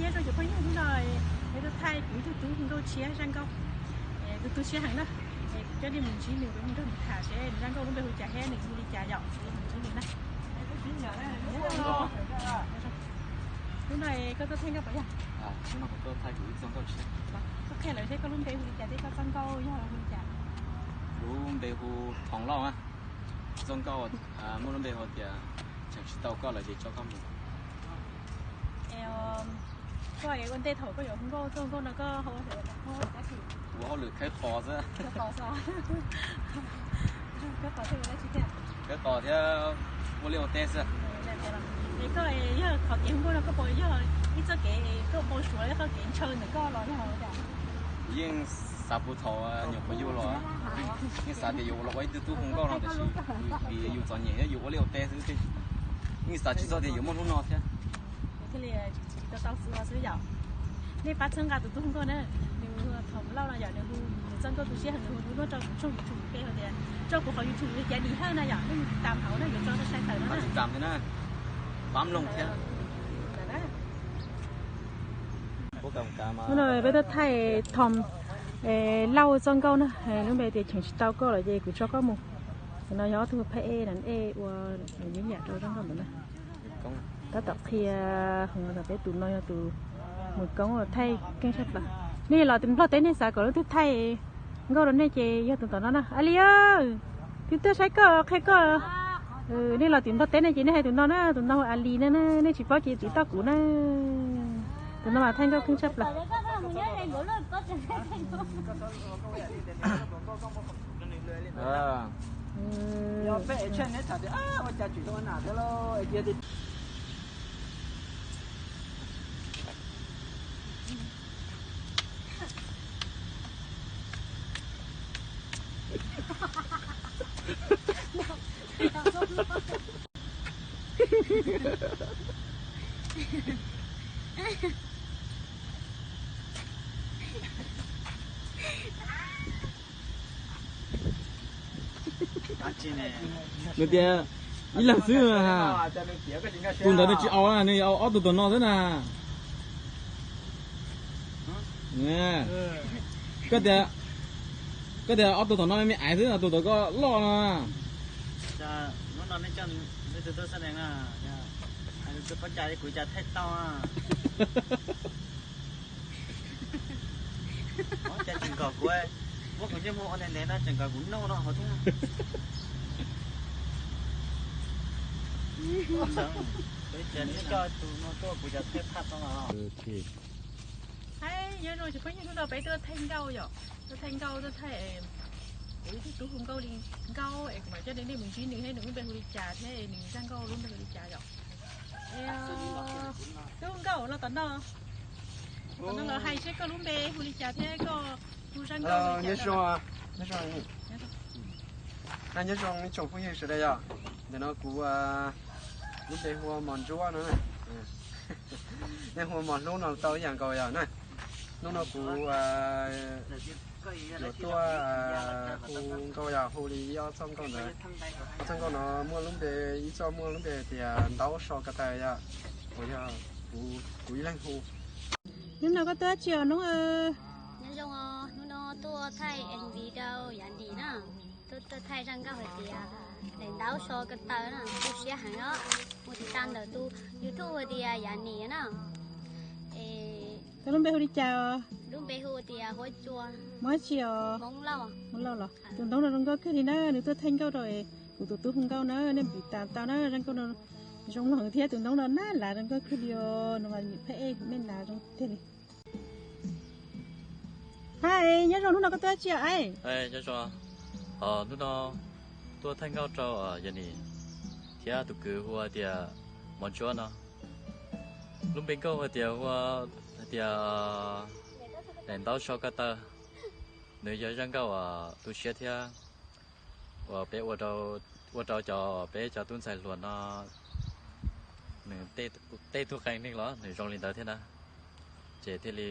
Nyob zoo cov phooj ywg, hnub no peb tuaj thaij kuv ib tug tub hu nkauj tshiab Zaj Nkauj, tus tu siab heev na. Coj nej mus ntsib nws, nrog nws tham seb nws Zaj Nkauj lub npe hu li cas thiab nws hu li cas yom. Hnub no koj tuaj thaij nkauj puas yog? Koj qhia lawv seb koj lub npe hu li cas thiab koj txoj nkauj yog hu li cas? Lub npe hu Thoob Lauj na. Txoj nkauj muaj lub npe hu tias Cheem Tsis Tau Koj Lawm Ces Tso Koj Mus. Koj ua ntej thaum koj yuav hu nkauj txoj nkauj no koj ua hauj lwm khawb qos xwb. Khawb qos thiab ua liaj ua teb xwb. Es koj yog qhov kev hu nkauj no koj puas yog ib txoj kev koj npau suav yog txoj kev ntshaw ntawm koj los yog? Yeej xav puag thaum nyuam qhuav yug los, yeej xav tias yuav los ua ib tug tub hu nkauj no tiam sis vim yus txom nyem thiab yus ua liaj ua teb xwb, yeej xav tsis txog tias yuav muaj hnub no thiab. Thiaj li tau tau xwb os xwb yom. Nej pab txhawb nqa tus tub hu nkauj na, nws Thoob Lauj no yom, nws hu nws txoj nkauj tu siab heev, nws hu nkauj rau kuv tshooj YouTube, npe hu tias, rau kuv qhov YouTube hu tias Dim Hawj na yom, nej mus tiv tam hauv na, yuav tso rau saib tawm no na. Pab mloog thiab. Hnub no peb tuaj thaij Thoob Lauj txoj nkauj na, lub npe tias Cheem Tsis Tau Koj Lawm Ces Kuv Tso Koj Mus. Tus no yog ob tug phab ej na, ej ua nws yeeb yam rau txoj nkauj ntawd na. Tab tom qhia hais tias peb tus no yog tus mus koob thaij keej tshaj plaws. Nej los tim Nplog teb nej xav kom leej twg thaij nkauj rau nej ces yog tus tom no na. A Li, twb tuaj saib koj qhia koj. Nej los tim Nplog teb nej ces nej hais tus no na, tus no hu A Li na, nej tsis paub ces tiv toj kuv na. Tus no mas thaij nkauj keej tshaj plaws. Nws tias ib leeg xwb, tus ntawd nws tsis aus, nws aus ob tug tom no xwb na. Koj tias, koj tias ob tug tom no me me aiv xwb, tus tom koj loj no. Cas tseem nkaum kuv, muab kuv ntsej muag ua ntev ntev no tseem kom kuv nug no hauv thiab. Ces neb coj tus no tuaj kuv cov thaij phaj tau los. Hais nyob zoo tsoom phooj ywg, hnub no peb tuaj thaij nkauj yom, tuaj thaij nkauj, tuaj thaij kuv ib tug tub hu nkauj li, nkauj es kuv mam coj nej mus ntsib nws thiab nws lub npe hu li cas thiab nws Zaj Nkauj lub npe hu li cas yom. Tub hu nkauj los tom no, tom no los hais seb koj lub npe hu li cas thiab koj hu Zaj Nkauj li cas. Nyob zoo ib tsoom phooj ywg sawv daws yom, ntawm no kuv lub npe hu ua Mos Ntsuab no. Nej hu ua Mos Hlub no tau ib yam nkaus yom na. Hnub no kuv yuav tuaj hu nkauj yom, hu li ib ob txoj nkauj ntawd. Txoj nkauj no muaj lub npe, ib txoj muaj lub npe tias Ntaub So Ka Taw yom, uas yog kuv ib leeg hu. Hnub no koj tuaj tsi os Noob? Nyob zoo os, hnub no tuaj thaij M V rau Yav Nim na. Tuaj thaij zaj nkauj hais tias Daim Ntaub So Ka Taw na, tu siab heev os. Mus tiv tam ntawm tus YouTube hais tias Yav Nim na. Koj lub npe hu li cas? Lub npe hu tias Huab Cua. Hmoob tsi os? Hmoob Lauj. Hmoob Lauj los? Tus ntoo no zoo nkauj kawg li na, nws tuaj thaij nkauj rau kuv tus tub hu nkauj na, nej mus tiv tam tau na, zaj nkauj no zoo heev thiab tus ntoo no na, lav zoo nkauj kawg li os, no mas phab ej kuv nej lav zoo tiag li. Hais nyob zoo, hnub no koj tuaj tsi os? Nyob zoo, hnub no tuaj thaij nkauj rau Yav Nim thiab tus kwv hu tias Mos Ntsuab no. Lub npe nkauj hais tias hu tias Daim Ntaub So Ka Taw. Nws yog zaj nkauj uas tu siab thiab uas peb ua rau cov, peb cov tub ntxhais hluas no nws tej tug qee neeg los nws zoo li ntawd thiab na. Ces thiaj li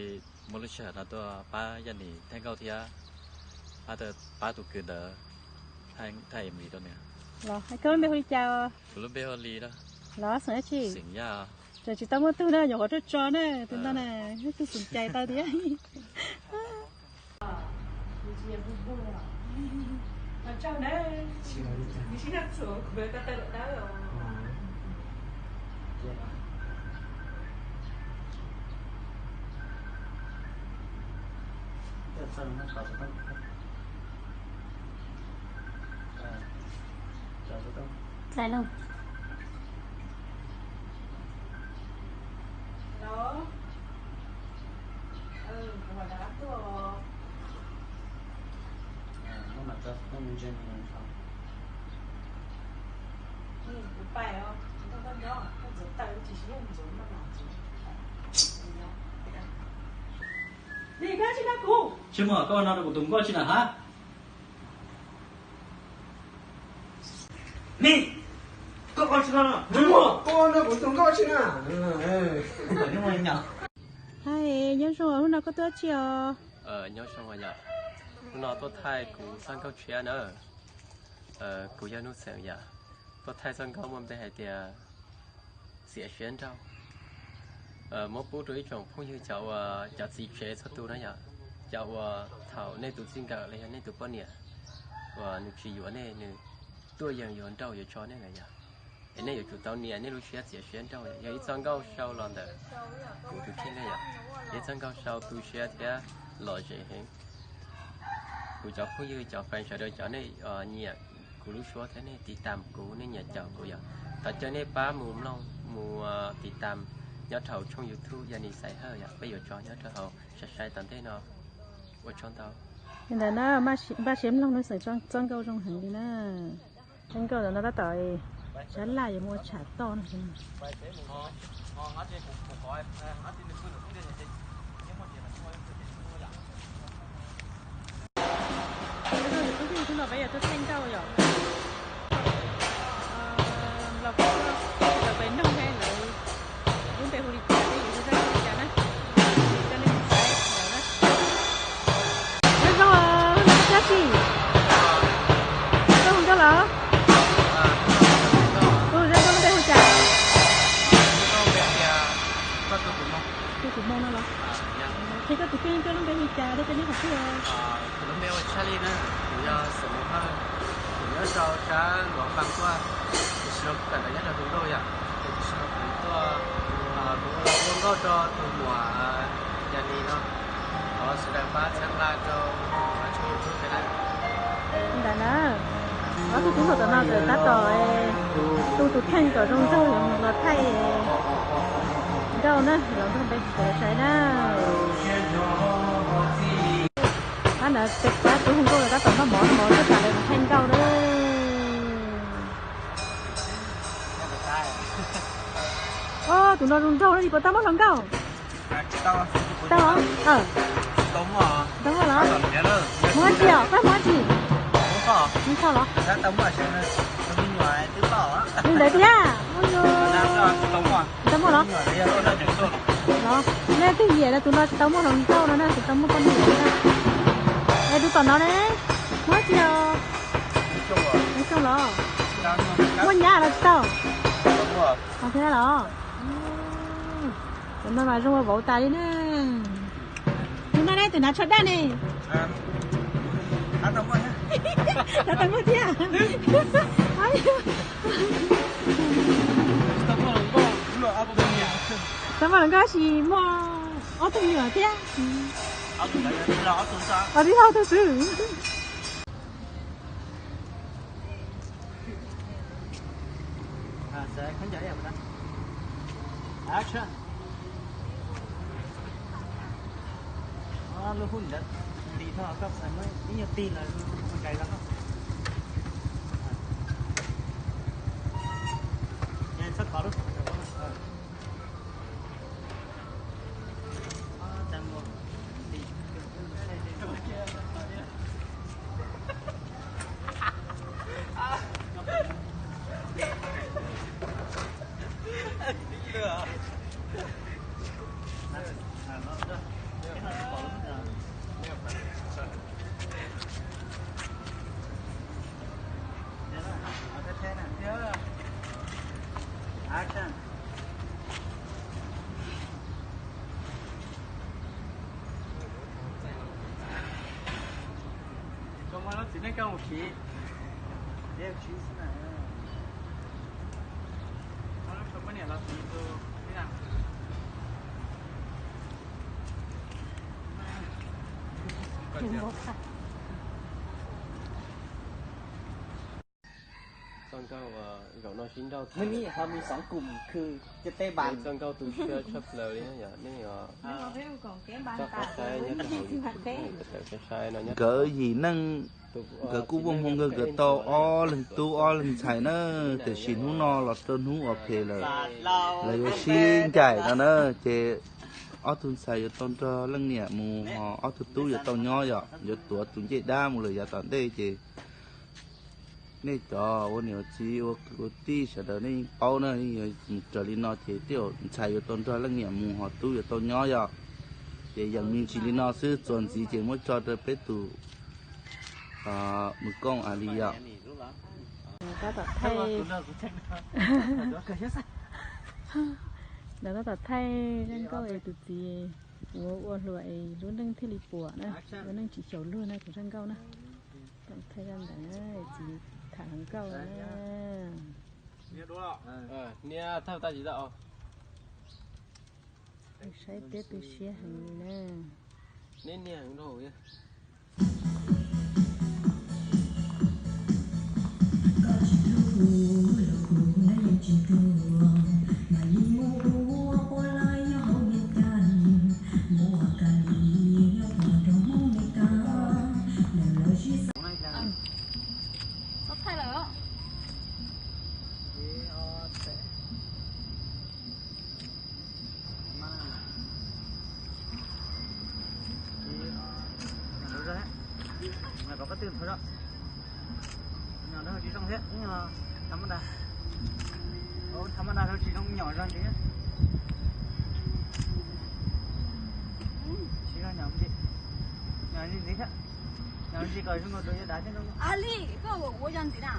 muaj lub sij hawm no tuaj pab Yav Nim thaij nkauj thiab pab tus kwv ntawd thaij M V rau nws. Los koj lub npe hu li cas? Kuv lub npe hu Lis. Los xeem dab tsi? Xeem Yaj. Tseem tsis tau muaj tug na, nyuam qhuav tuaj tso na, tus no na, tug xum cais tau thiab. Tsis muaj, koj no kuv tus nkauj tsis na hab? Ni, koj tsis no, koj no kuv tus nkauj tsis na? Hais, nyob zoo, hnub no koj tuaj tsi os? Nyob zoo yom, hnub no tuaj thaij kuv txoj nkauj tshiab na. Kuv yog Nuj Xeem yom, tuaj thaij txoj nkauj muaj npe hais tias Txiav Siab Nrauj. Muab pub rau ib tsoom phooj ywg cov uas cov txiv tsev txhua tus na yom, cov uas thaum nej tus txij nkawm los yog nej tus poj niam uas nws tsis yuav nej, nws tuaj yees yuav nrauj yuav tso nej lawm yom, es nej yuav tsum tau nias nej lub siab txiav siab nrauj. Yog ib txoj nkauj sau los ntawm kuv tus kheej na yom, yog ib txoj nkauj sau tu siab thiab lom zem heev. Kuv cov phooj ywg cov fans sawv daws cov nej nyiam kuv lub suab thiab nej tiv tam kuv, nej nyiam caum kuv yom, thov caw nej pab mus mloog mus tiv tam nyob rau hauv tshooj YouTube Yanis Xais Hawj yom, peb yuav tso nyob rau hauv sai sai tom ntej no. Ua tsaug ntau. Li ntawd na, npaj siab mloog Nuj Xeem txoj nkauj zoo heev li na. Txoj nkauj ntawm no tab tom sab laj yuav mus ua tsham toj no. Hnub no peb yuav tuaj thaij nkauj yom. Los peb, los peb noog he lawv lub npe hu li cas, peb yuav hu zaj hu li cas na, coj nej mus saib lawv na. Nyob zoo, hnub no koj tuaj tsi? Koj hu nkauj los? Hu zaj nkauj lub npe hu cas? Hu Kuv Moo no los? Qhia koj tus kheej, koj lub npe hu cas rau cov nyob qhov twg os? Kuv lub npe hu Charlie na, kuv yog Xeem Moo Hawj, kuv nyob rau sab Luam Npas Kuaj, tiam sis no kuv kawm ntawv nyob rau Hluas Nkauj yom, tiam sis no kuv tuaj, kuv ua nkauj rau tus muam Yanis no, thov sawv daws pab txhawb nqa rau tus muam tshooj YouTube na. Ntawd na, ob tug tub hluas tom no txawm tab tom tu tus kheej kom zoo nraug yuav mus los thaij nkauj na, los nrog peb sawv daws saib na. Pab ntawd peb pab tub hu nkauj los tab tom noj mov, noj mov txog tas lawv mus thaij nkauj na. Os, tus no zoo nraug li, puas tau muab hluas nkauj? Tau, tau muaj los? Muaj tsi os, koj muaj tsi? Muaj tso los? Li ntawd tiag, muaj, tau muaj los? Los, nej twg nyiam no, tus no tsis tau muaj hluas nkauj no na, tsis tau muaj poj niam na. Es tus tom no ne, muaj tsi os? Muaj tso los? Muaj nyab los tsis tau? Os, thiab los? Tus no mas zoo ua vauv tas li ne. Tus no ne, tus hnav tsho daj ne. Tab tom muaj thiab. Tau muaj hluas nkauj tab sis muaj ob tug me nyuam thiab. Os, tib lo ob tug xwb. Lub hub ntawd nti thoj, koj muab ib nyuag tig los nkais los. Txhob kov lub. Txiv neej koj mus siv, siv xwb na. Lub sau poj niam los siv tus. Txoj nkauj zaum no sib nrauj tag. Txoj nkauj tu siab tshaj plaws li yom, nej txoj qab saib nyob rau hauv YouTube, tawm saib saib no nyob. Nkawd yim neej, nkawd kuj muaj hmoo nkawd, nkawd tau ob leeg tub ob leeg ntxhais na, tiam sis hnub no los rau hnub uas phem lawm, lawv yuav sib ncaim no na, ces ob tug ntxhais yuav tau nrog leej niam mus, ho ob tug tub yuav tau nyob yom, yuav tuav tus ncej dab mus lawm yav tom ntej ces nej cov ua niam ua txiv ua kwv ua tij sawv daws nej yeej paub na, yeej yuav mus raws li no ces tej zaum ntxhais yuav tau nrog leej niam mus ho tub yuav tau nyob yom. Ces yeej me ntsis li no xwb, txuas ntxiv ces muab tso rau peb tus mus kooj a li yom. Ntawd tab tom thaij, ntawd tab tom thaij zaj nkauj es tus txiv ua ua hluas es lub neej thiaj li puam na, lub neej tsis xyaum luag na, tus zaj nkauj na. Thaij zaj ntawd na, txiv tham hluas nkauj na. Niag thauj tag tsis tau. Saib peb tu siab heev li na. Neb niag heev rau hauv. Txhob thaij lawm. Kom koj twb nthuav zog, nyom rau tsis zoo thiab, thav mab das, thav mab das rau tsis zoo, nyom zog ntxiv. Tsis zoo nyom ntxiv, nyom ntxiv thiab, nyom ntxiv kom zoo nkaus tus yuav dav thiab. Ali, koj ua ua yog ntxiv na?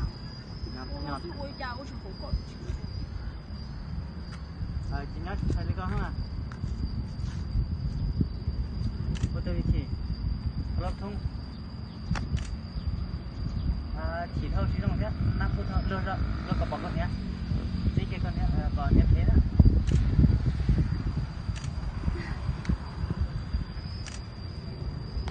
Ua cas ua tsis haum koj. Ces nyob tsis tshais li koj na. Ua tej vim chim, loj thoob, chim dhau tsis zoo thiab, nab kuj luag zog, luag kom pom koj hniav, tib ce koj hniav, pom hniav phem na.